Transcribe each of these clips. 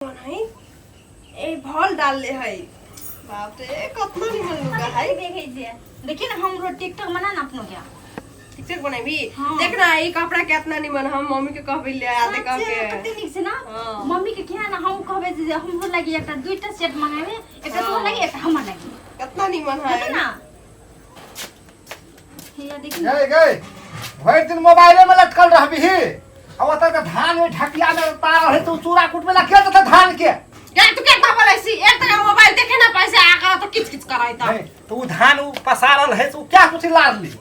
निमन है ए भल डालले है। बाप रे, कतना निमन लुगा है। देखै छियै, देखिए ना, हमरो टिकटॉक बना ना अपनो क्या। टिकटॉक बनेबी? हाँ। देख ना, ई कपड़ा केतना निमन। हम मम्मी के कहबे ले आ दे कह साचे, के। कते नीक छै ना? हाँ। मम्मी के किया ना हम कहबे जे हमरो लागी एकटा दुईटा सेट मंगाबे, एकटा तोहर हाँ। लागी, एकटा हमर लागी। केतना निमन है। हेतै ना? हैया देखी ना। गए गए, भरि दिन मोबाइले में लटकल रहबिही आ ओतऽ के धान ओहि ढकिया में तार रहै तऽ ओ चूड़ा कुटबै ला के देतै धान के? यार, तू केतना बोलै छी? एक तरह मोबाइल देखे ना पैसे आ कर तो किच किच कराई त। नहीं तो उ धान उ पसारल है, तो उ क्या कुछ लारली,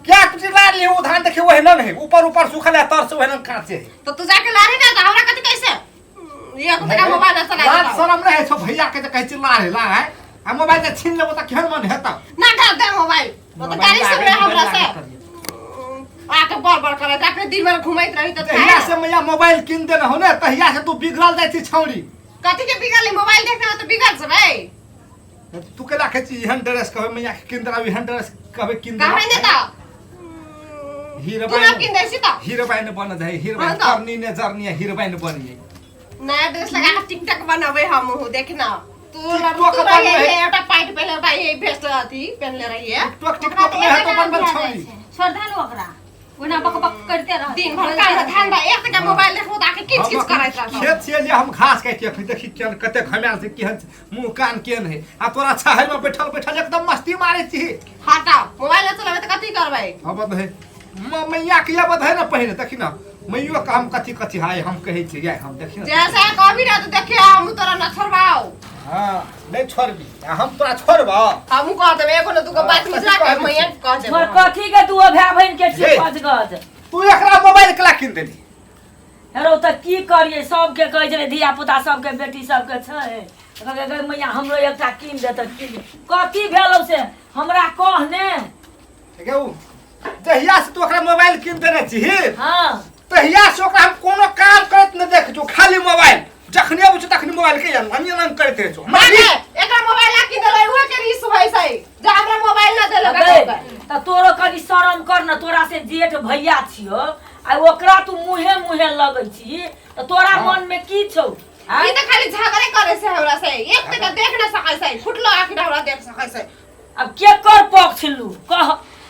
क्या कुछ लारली? उ धान देखियो, ओहिना नहीं ऊपर ऊपर सूखल है, तर से ओहिना कांचे है। तो तू जाके लारी ना त हमरा कथि कैसे ये को तका मोबाइल ना चला। लाज शरम रहै छौ भैया के जे कहै छी लारे ला है आ मोबाइल जे छीन लेबो तऽ केहन मन हेतौ? ना डाल दे मोबाइल, वो तो गाड़ी सुन रहे हमरा से आके बड़ बड़ करे, अपने दिन भर घुमैत रही त। जहिया से मैया मोबाइल कीन देने हो ने, तहिया से तू बिगड़ल जाइ छी छौड़ी। कथि के बिगड़ली? मोबाइल देखने में तो बिगड़ जेबै। तू के राखै छी? एहन ड्रेस कहबै मैया के कीन देला, एहन ड्रेस कहबै कीन देला। कहबै ने त तू ना हीरोइन किन दै छी त। हीरोइन बन जाइ हीरोइन। हाँ त। करनी ने जरनी हीरोइन बनी। नया ड्रेस लगा के टिकटॉक बनावे हम हूँ, देखना तू। टिकटॉक तू बनबै। रही है एउटा पैंट पहले, एउटा ये भेस्ट अथी पहनले रही है। टिकटॉक ओकरा टिकटॉक तऽ नहि हेतौ एकटा बनबल दिया छौड़ी। जाइ छै। छोड़ दे ने ओकरा, ओना बक बक करते रहत। दिन भर काम धंधा, एक टका मोबाइल देखबो त आके किच हम किच अखन करैत रहतौ। खेत छियै जे हम घास काटि अखन देखी केहन कते घमायल छै, केहन छै, मुँह कान केहन है आ तोरा छाहरि में बैठल बैठल एकदम मस्ती मारै छी। हटाओ मोबाइल न चलाबै त कथी करबै? अब है मैया के अब है ना, पहिने देखी ना मैयो के हम कथी कथी हाय हम कहै छी गे, हम देखी ना। जैसा कभी ना तो देखिए, हम तोरा न छोड़बाओ। हाँ, नहीं छोड़बी आ हम तोरा छोड़बो? हमहू कह देबै एगो न दूगो बात मिश्रा के मैया के कह देबै। मर कथी के तू भाय बहिन के छी? हे। गज गज। तू एकरा मोबाइल केला कीन देली? हेरो, तऽ की करियै? सबके कहै छलै, धिया पुता सबके, बेटी सबके छै, तऽ कहलकै, गै मैया, हमरो एकटा कीन दे। तऽ कीन कथी भेलौ से हमरा कह ने। ठीक है, उ जहिया से तू ओकरा मोबाइल कीन देने छीही, तहिया से ओकरा हम कोनो काम करैत नहि देखै छियौ। खाली मोबाइल, जखने अबै छौ तखने मोबाइल के एना एना करैत रहै छौ। हमरा माने एकरा मोबाइल ला किन देलै, उहे के रिस होइ छै जे हमरा मोबाइल न देलक। गै, तऽ तोरो कनि शरम कर ने। तोरा से जेठ भैया छियौ आ ओकरा तू मुँहे मुँहे लगै छी, तऽ तोरा मन मे की छौ? आँय? ई त खाली झगड़े करे छै हमरा से, एक टका देख न सकै छै, फुटलो आँखि हमरा देख सकै छै। आब केकर पक्ष लू, कह?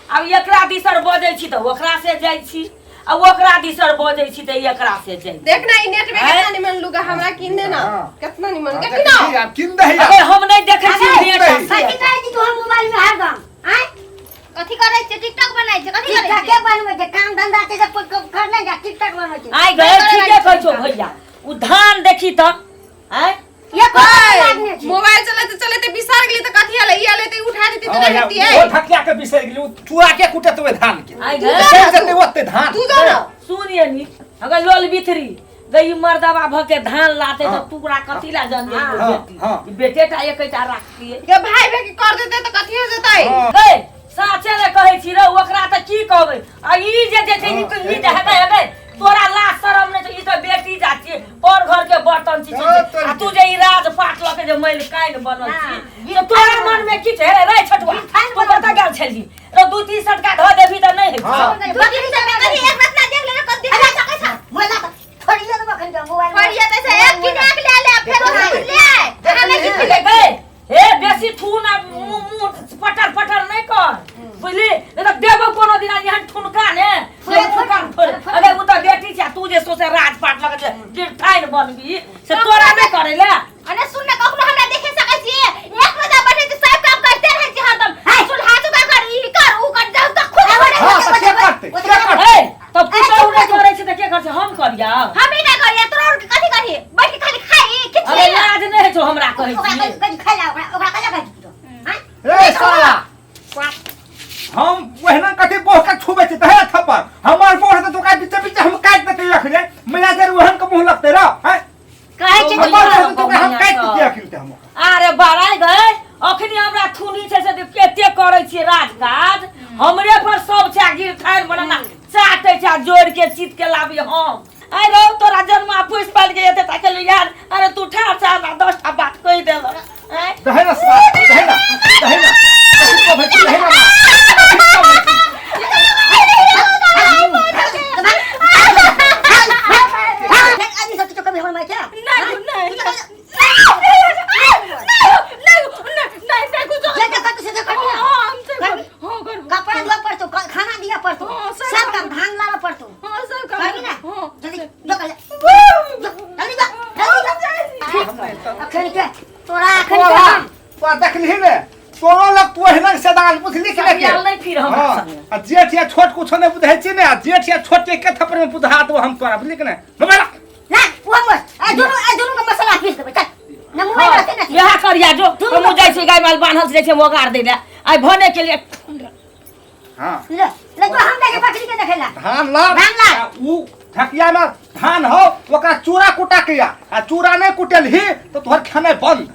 आब एकरा दिसर बजै छी तऽ ओकरा से जाइ छी आ ओकरा दिसर बजै छी तऽ एकरा से जाइ छी। देख ना, ई नेट में आँय? कितना निमन लुगा, हमरा किन दे ना। कितना निमन, हाँ, देखी ना। देखी, आब कीन दही। अबे, हम नहि देखै छी अरे, नेट आ नहीं। से। कथी करै छी तू हम मोबाइल में हरदम आँय? कथी करै छै? टिकटॉक बनाइ छै? कथी करै टिकटॉक छै? बनबै छै, काम धंधा छै तऽ करने जा, टिकटॉक बनबै छै। आइ गए, ठीके कहै छौ भैया। ओ धान देखी तऽ आँय। ये कोनो बात नहि छै। मोबाइल चलैते चलैते बिसर गेली त कथी हले, ई हले त उठा देती त हाँ, रहती ओ है। ढकिया के बिसरि गेली, ओ चूड़ा के कुटत ओहि धान के। आइ गए। सड़ि जेतै ओते धान। तू जो ना। सुनिए नी, अगर लोल बिथरी गई मर्दबा भ के धान लाते तऽ टुकड़ा कथी ला जन? हाँ, बेटी हाँ। ई बेटे टा एकेटा राखतियै। के भाई भाई के कर देते त कथी हो जतै? हाँ। गै, साचे ने कहै छी रे, ओकरा तऽ की कहबै? आ ई जे जे छै, ई तऽ ई जे हेबै हेबै, तोरा लाज शरम नहि छौ? ई तऽ बेटी जात छियै, पर घर के बर्तन छी। आ तू जे ई राज पाट लऽ के जे मैल काइन बनल छी, तऽ तोरा मन मे की छै? रे रे छठुआ, तू कतऽ गेल छलही रे? दू तीन सटका धऽ देबही तऽ नहि हेतौ? हाँ। दू तीन सौ में कथी? एक रत्ना देख ले, कथी देख सकै छ? मोबाइल ला तऽ छोड़िए देबो एखन के मोबाइल। बढ़िया तऽ से एक किना के ले ले, फेर ओकरा ले आय। अहाँ नहि गे गे हे, बेसी थू ना, मुँह मुँह पटर पटर नहि कर, बुझली? नहि तऽ देबो कोनो दिना एहन ठुनका ने से मुँह कान फोड़। अरे, ओ तऽ बेटी छै आ तू जे सोचे राजपाट लगे छै गिरथाइन बनबी, से तोरा नहि करै ले। अरे सुन ने, कखनो हमरा देखे सकै छी? एक रोजा बैठे छी, सब काम करते रहै छी हरदम। चूल्हा चुका कर, ई कर, ऊ कर, जाउ तऽ खुद बने। हाँ, तऽ के करतै, के करतै? हे, तब पुतहु नहि करै छै तऽ के करै छै? हम करियौ? हम ई नहि करियै, तोरा आर के कथी करियै? बैठ के खाली खाई किछु। अरे, लाज नहि होइ छौ हमरा कहै ओकरा छी? कहि कहि खाइ ला, ओकरा ओकरा कहिया कहै छी तू? आँय? रे साला, हम ओहिना कथी बोह के छुबै छी तहे थप्पड़ हमर बोह तऽ तोका बीचे बीचे हम काटि देतै अखने। मैया जर ओहन के मुँह लगतै र हैं? कहै छै हमर बोह तऽ तोका हम काटि देतै अखन हम। अरे बड़ाइ गए, अखनी हमरा थुनी छै से कते करै छियै राजकाज, हमरे पर सब छै। आ गिरथाइन बनाना चाटै छै आ जोड़ के चीत के लाबी हम। आइ रौ, तोरा जन्मा पुछि पालि के एते ताके यार। अरे, तू ठाढ़ छ, हमरा 10 टा बात कहि देलक आँय? दहे ना साला, दहे ना, दहे ना, दही को भैंसी, दहे ना माँ। दही को भैंसी। आदमी सब किछो कभी हमर माय के नहीं नहीं। जे तोरा एखन तोरा के हम तोरा देखलिही ने तोरो लग तू ओहिना सदान बुझली कि सरियाल नहीं नहि फिर हमरा हाँ, संगे। आ जेठ या छोट कुछो नहीं बुझै छी ने आ जेठ या छोट के थप्पड़ में बुझा दो हम तोरा बुझली कि नहीं मोबाइल ना वो हम ए दुनू के मसाला पीस देबै चल न मोबाइल रहतै ने इएह करिया जो हमहूँ जाइ छी गाय माल बान्हल जाइ छै मोगार दै लए आइ भने के लिए हाँ ले ले तो हम जाके बकरी के देखेला धान ला धान ला। आ ऊ ढकिया में धान हो ओकरा चूड़ा कुटा के आ आ चूड़ा नहीं कुटलही तो तोहर खाना बंद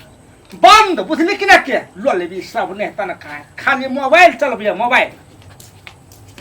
बंद बुझली कि ना के लो लेबी सब ने तन खाए खाली मोबाइल चलबिया मोबाइल।